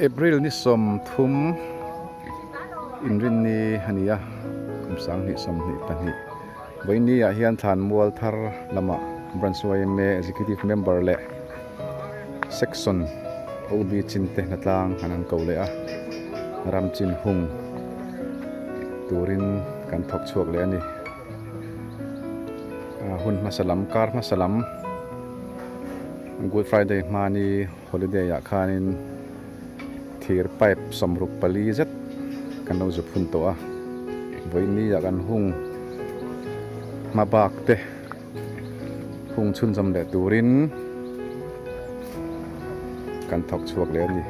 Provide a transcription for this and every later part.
April ni 30 inrinni a ni a, kum 2022 vawiini ah hian thlan mual thar lamah Branch yma Executive Member leh Section OB chin te hnatlang an han ko leh a, ram chin hung turin kan thawk chhuak leh a ni. Hun hmasa lam kar hmasa lam Good Friday hmani holiday ah khanin thir pipe 64 zet kan lo zu phun tawh a, vawiin ah kan hung hma bak te hung chhunzawm leh turin kan thawk chhuak leh a ni.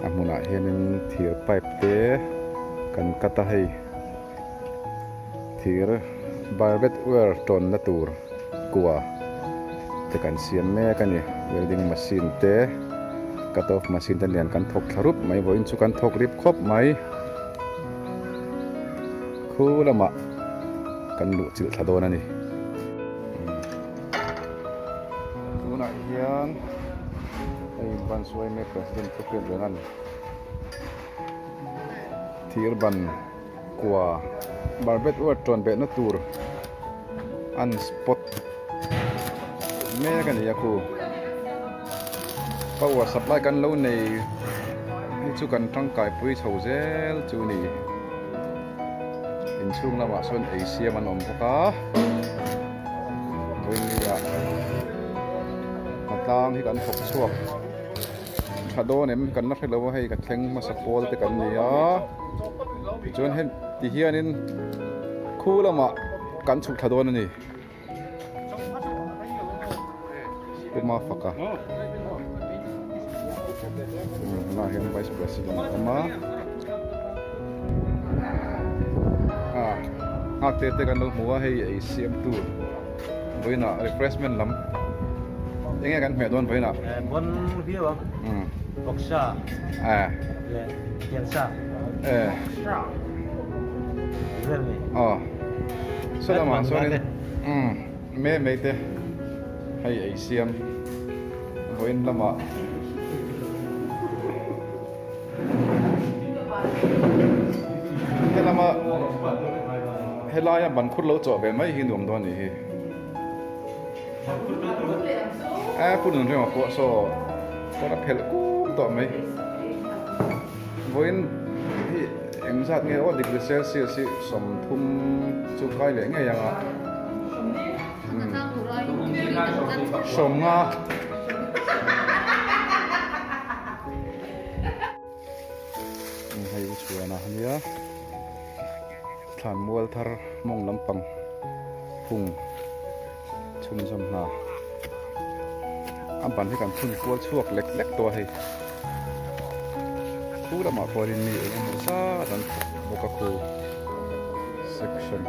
A hmunah hianin thir pipe te kan cut a hei thir barbed wire tawnna tur kua te kan siam mek a ni welding machine te cut off machine te nen kan thawk thla rup mai vawiin chu kan thawk rip khawp mai khu lamah kan luh chilh thla dawn a ni. Tunah hian hei branch yma president te hriat reng a ni. Thir ban kua barbet wire tawn behna tur an spot mek a ni a khu. Power supply kan lo nei hi chu kan tangkai pui chho zel chu ni. Inchhung lamah sawn ei siam an awm bawk a. Vawinia hnatlang hi kan thawk chhuak tha dawn em kan la hre lo a hei ka thleng hmasa pawl te kan ni a tichuan hei ti hianin khu lamah kan chhuk thla dawn a ni Puma faka tunah hian vice president a awm a. Nghak te te kan lo hmu a hei ei siam tur vawiinah refreshment lam eng nge kan hmeh dawn vawiinah Bon viau ang vawksa leh thiansa vel ni aw saw lamah chuanin me mai te hei ei siam vawiin lamah. Helama helaia ban khur lo chawh ve mai hi nuam dawn a nih hi. A pu nun rema pawh saw kawr a phelh kum tawh mai. Vawiin hi eng zat nge aw degree celsius hi 30 chu kai leh ngei ang a. 50. Hei u chhuan a nia thlan mual thar mawng lampang hung chhunzawm hna a ban hi kan chhun kual chhuak lek lek tawh a hei khu lamah pawhin mi eng emaw zat an thawk bawk a khu section.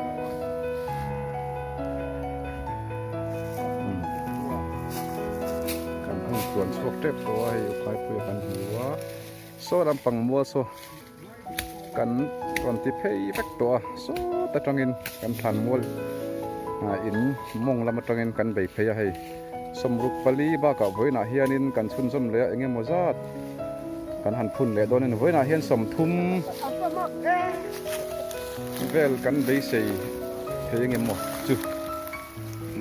Kan hmun tluan chhuak tep tawh a hei ukhaipui a kan hmu a saw lampang mual saw kan rawn ti phei vek tawh a sawt atangin kan thlan mual in mawng lam atangin kan bei phei a hei 64 bakah vawiinah hianin kan chhunzawm leh a eng emaw zat kan han phun leh dawn a ni vawiinah hian 30 vel kan beisei thei eng emaw chu.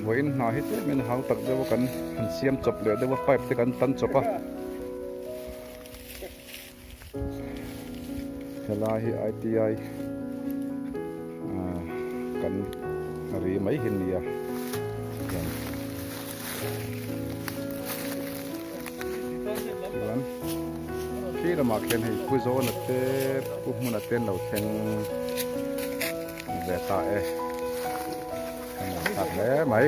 Vawiin hna hi tlem in hau tak deuh a kan han siam chawp leh deuh a pipe te kan tan chawp a helai hi ITI ah kan ri mai hi nia chuan chuan khi lamah khian hei pu zawna te pu hmuna te an lo thleng ve ta e. Tak hle mai.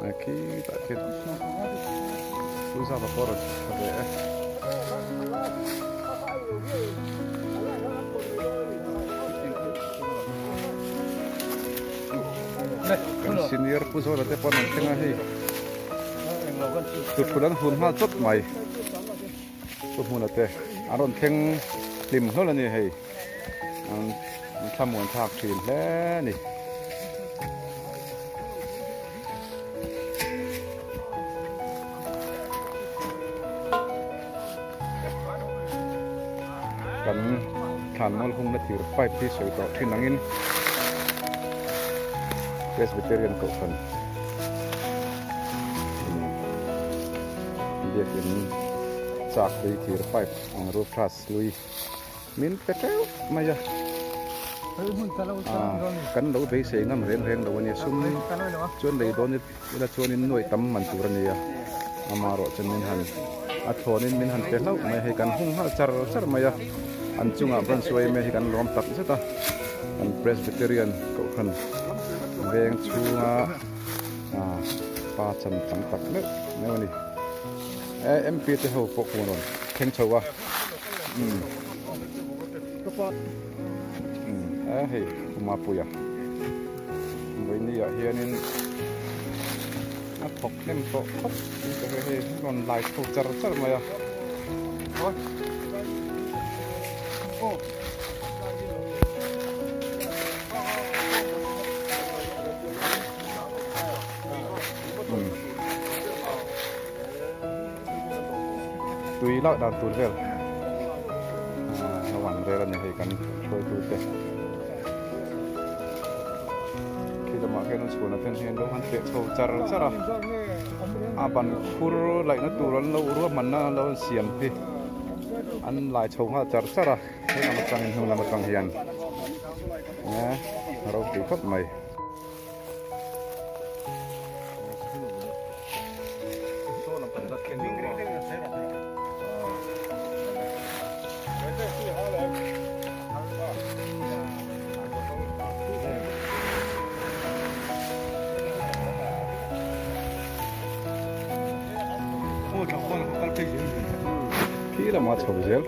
Ai khi tah khian Puza va pawh rawn chhuk thla ve e. Kan senior Pu Zawla te pawh an rawn thleng a hei. Tuthul an hun nghal chawt mai. Pu Hmuna te an rawn thleng hlim hlawl a ni hei. An thlamuan thlak thin hle a ni. thlanmual hungna thir pipe hi sawi tawh thin angin Presbyterian Kohhran biakin chak hlui thir pipe ang roof truss hlui min pe teuh mai a. Kan lo beisei ngam reng reng lo a nia sum chuan lei dawn ila chuanin nuaih tam man tur a nia amaherawh chuan min han a thlawnin min han pe hlauh mai a hei kan hung nghal char char mai a an chungah branch yma hi kan lawm tak zet a an Presbyterian kohhran veng chhunga pa chan chang tak meuh meuh a ni MP te ho pawh khaw rawn thleng chho a umm umm hei Pumapuia. Vawinia hianin a thawk hnem tawh khawp in ka hria hei rawn lai chho char char mai a. Tui lak dan tur vel a wan vel a ni hei kan hruaitute. Khi lamah khian an chhuan ten hian lo han feh chho char char a a ban khur laihna tur an lo ruahmanna an lo siam hi an lai chho nghal char char a he lam atangin hnung lam atang hian a ropui khawp mai. Khi lama chho zel.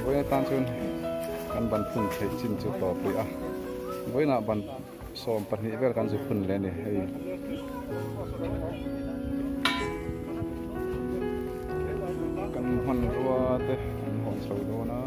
Vawiin atan chuan kan ban phun theih chin chu tawp rih a vawiinah ban 12 vel kan zu phun leh a ni hei. Kan hmanrua te an hawn chho dawn a.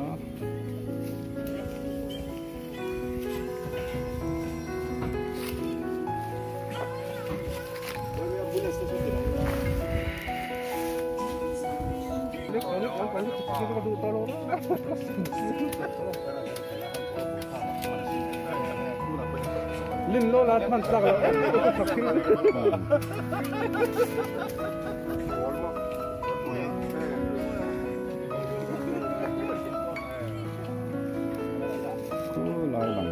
Khulai lang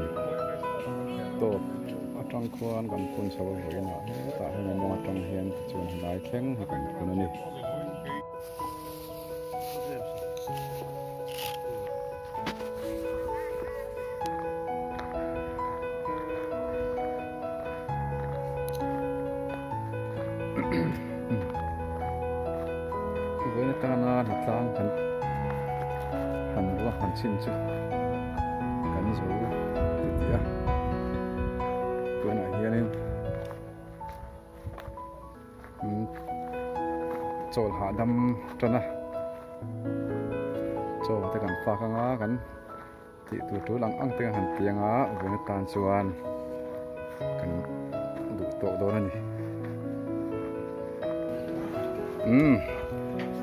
tawp atang khuan kan phun chho a vawiinah hetah hian a mawng atang hian tichuan helai thleng hi kan phun a ni. Vawiin atana hnatlang kan han ruahman chin chu kan zo ti tih a tunah hianin Chawl hahdam tan a chaw te kan fak anga kan tih tur tul ang ang te kan han ti anga vawiin atan chuan kan duh tawh dawn a ni umm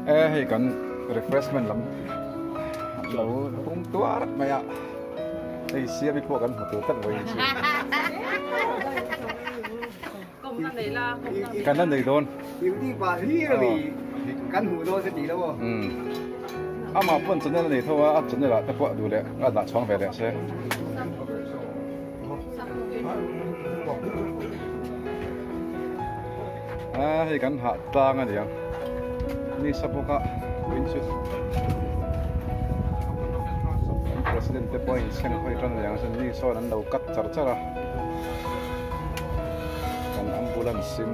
e hei kan refreshment lam lo pum tuar mai a hei siami pawh kan hmu tur tlat vawiin chu. Kan la nei dawn. Amah pawn channel a nei tho a, a channel ah te pawh duh leh a dah chhuang ve leh se. A hei kan hah tlang a niang. Ni sa bawk a win chu. Kan president te pawh a inseng hawi tan a niang ni sawn an lo cut char char a. Kan ambulance in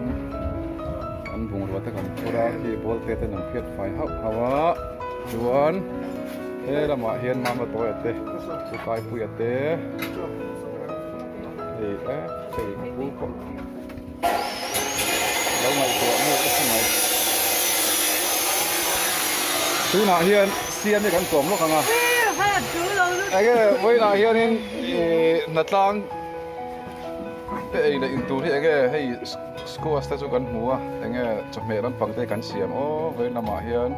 an bungrua te kan phur a khi ball te ten an phiat fai hauh hauh a chuan he lamah hian mama tawia te ukaipuia te. Hei e hei ka pu pawh lo ngaihtuah mek a hre mai. Tunah hian siam hi kan kawm lawk ang a. Enge vawiinah hianin ih hnatlang te ei leh intur hi enge hei squash te chu kan hmu a enge chawhmeh lampang te kan siam aw vawiin lamah hian.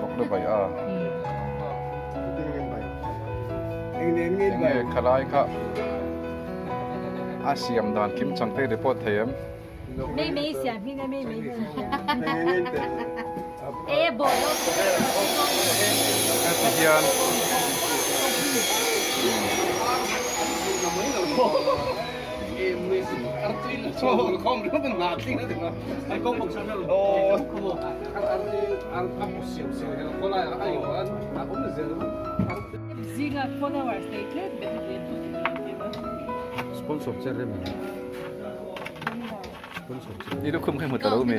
Vawk lu bai a. Enge khalai kha a siam dan kim chang te report thei em? Mei mei siam hi nge mei mei e bo lo Heti hian I lukhum kha i hmu ta lo mi?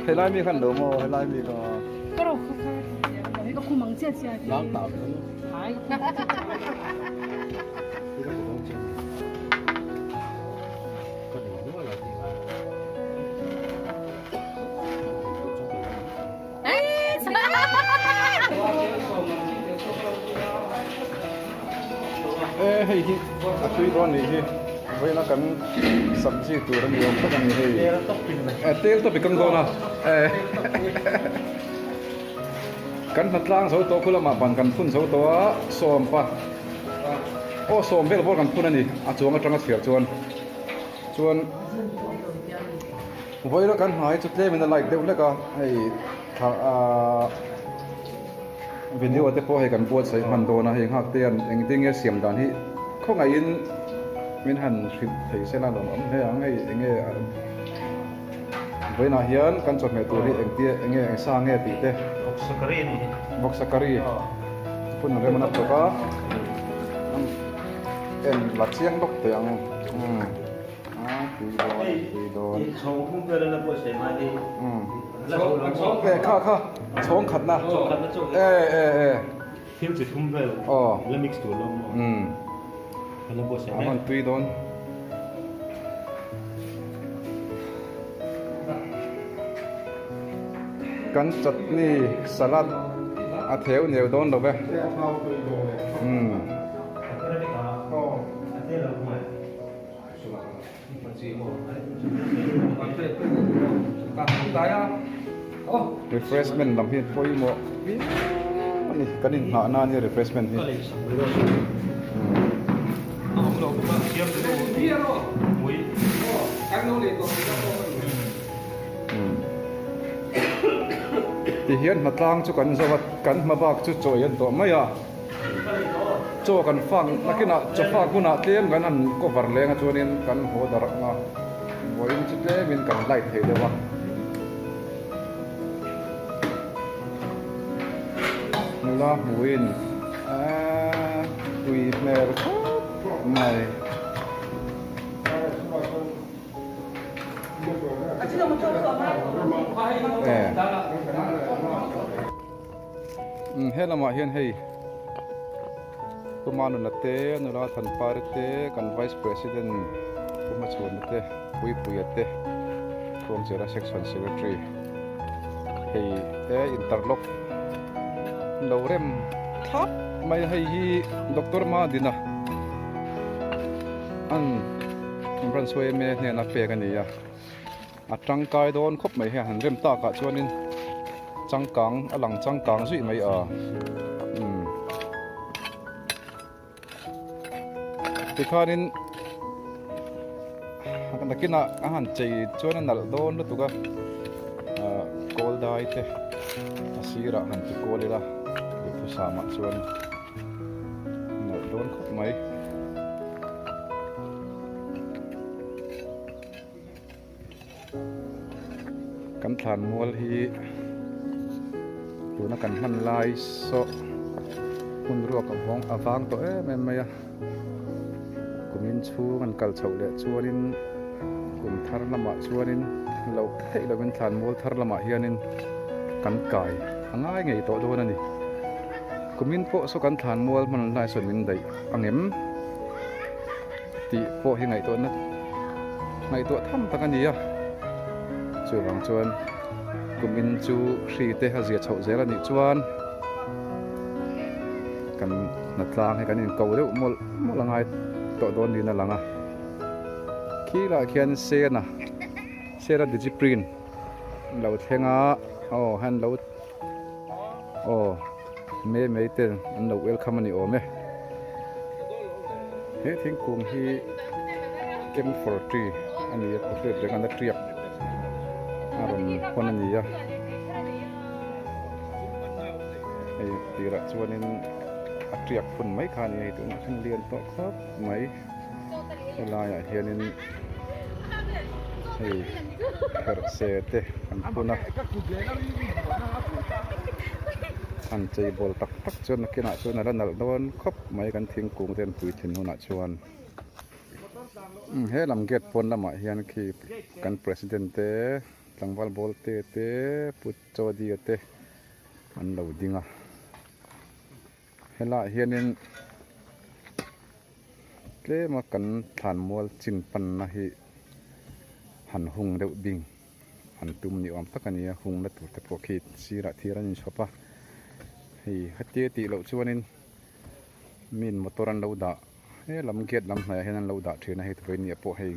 Helai mi khan lo maw helai mi kha. E hei hi a tui dawn nih hi vawiina kan sabji tur a ni awm tak a ni hei e tel tawp i kang dawn a e kan hnatlang zo tawh khu lamah ban kan phun zo tawh a sawmpa aw sawm vel bawr kan phun a ni a chuang atanga chhiar chuan chuan Vawiina kan hna hi chu tlemin a light deuh hlek a, hei thla ahh video te pawh hei kan buatsaih hman dawn a, hei nghak te hian engtin nge siam dan hi khawngaihin min han hrilh thei se la lawm awm hle ang, hei enge vawiinah hian kan chawhmeh tur hi engtia enge eng sa nge tih te Vawksa curry a ni hi. Vawksa curry phun rem an a tawk a, en la chiang bawk teh ang umm. Kha kha chhawng khatna e e e thil chi thum vel la mix tur lo maw a hman tui dawn kan chutney salad a theu neu dawn lo ve Refreshment lam hi pawimawh viau a ni kan inhnah na ania refreshment hi. Tihian hnatlang chu kan zo a kan hma bak chu chawi an tawh mai a. Chaw kan fak nakinah chaw fak hunah tlem kan han cover leng a chuanin kan haw darh ang a, vawiin chu tlemin kan light thei deuh a. Nula hmuin aaa tui hmel khawp mai. He lamah hian hei Puma nuna te nula Thanpara te kan vice president Pu Hmachhuana te Puipuia te Khuangchera section secretary hei e interlock lo rem thlap mai a hei hi Doctor Madina an branch yma hnena pek a ni a. A tangkai dawn khawp mai hei han rem takah chuanin changkang a lang changkang zuih mai a umm tikhanin nakinah a han chei chuan a nalh dawn lutuk a ah kawl dai te a sirah han ti kual ila duhthusam ah chuan nalh dawn khawp mai. Kan thlan mual hi tuna kan hman lai saw hmun ruak a vawng a vang tawh em em mai a kumin chhung an kal chhoh leh chuanin kum thar lamah chuanin loh theih lovin thlan mual thar lamah hianin kan kai a ngai ngei tawh dawn a ni. Kumin pawh saw kan thlan mual hman lai sawn min daih ang em tih pawh hi ngaihtuahna ngaihtuah tham tak a ni a. Chuvang chuan kumin chu hri te a zia chhoh zel a nih chuan kan hnatlang hi kan inko deuh mawlh mawlh a ngai tawh dawn niin a lang a. Khi lah khian Sena Sena Digiprint lo thleng a aw han lo aw me mai ten an lo welcome a ni awm e. He thingkung hi camphor tree a ni a hriat reng a tiak a rawn hawn a ni a hei tirah chuanin a tiak phun mai kha a ni a hei tunah hian lian tawh khawp mai helaiah hianin hei herhse te an phun a an chei bawl tak tak chuan nakinah chuan a la nalh dawn khawp mai kan thingkung te an pui thin hunah chuan he lam gate pawn lamah hian khi kan president te tlangval bawl te te pu Chawdia te an lo ding a. Helaiah hianin tlema kan thlanmual chin panna hi han hung deuh bing an tum ni awm tak a ni a, hungna tur te pawh khi sirah thir an inchhawp a, hei hetia tih loh chuanin min motor an lo dah he lam gate lam hnaiah hian an lo dah thin a, hei vawinia pawh hei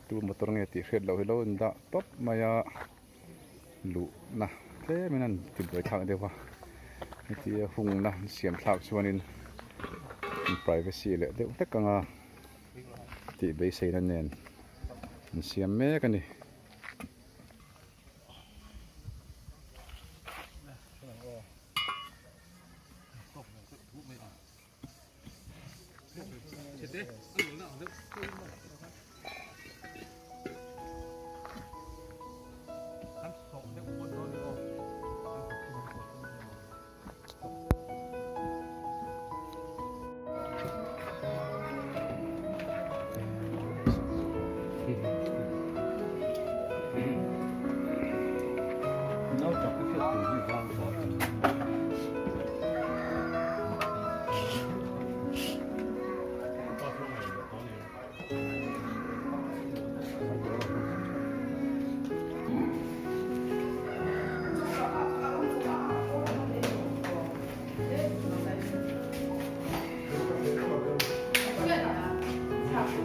tu motor nge tih hriat loh hi lo indah tawp mai a. Luhna tlemin an ti buai thlak deuh a hetia hungna an siam thlak chuanin privacy leh deuh hlek anga tih beiseina nen an siam mek a ni.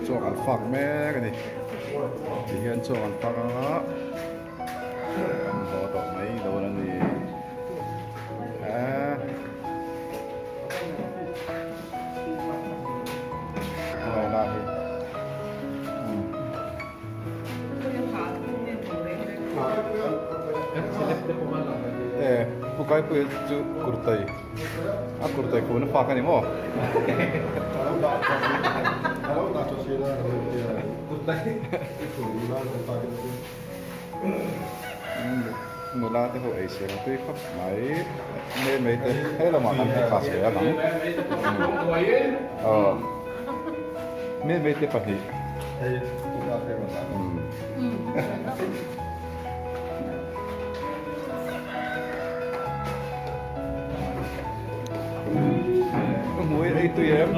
Chaw an fak mek a ni tihian chaw an fak a an haw tawh mai dawn a ni a. Pu Kaipui chu kurtai a kurtai khun a fak a ni maw? Nula te ho ei siam a tui khawp mai mai mai te he lamah kan hmu khas ve a lang aw mai mai te pahnih Ka hmui ei tui em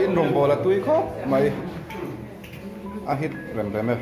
in rawngbâwl a tui khawp mai. A hit rem rem e.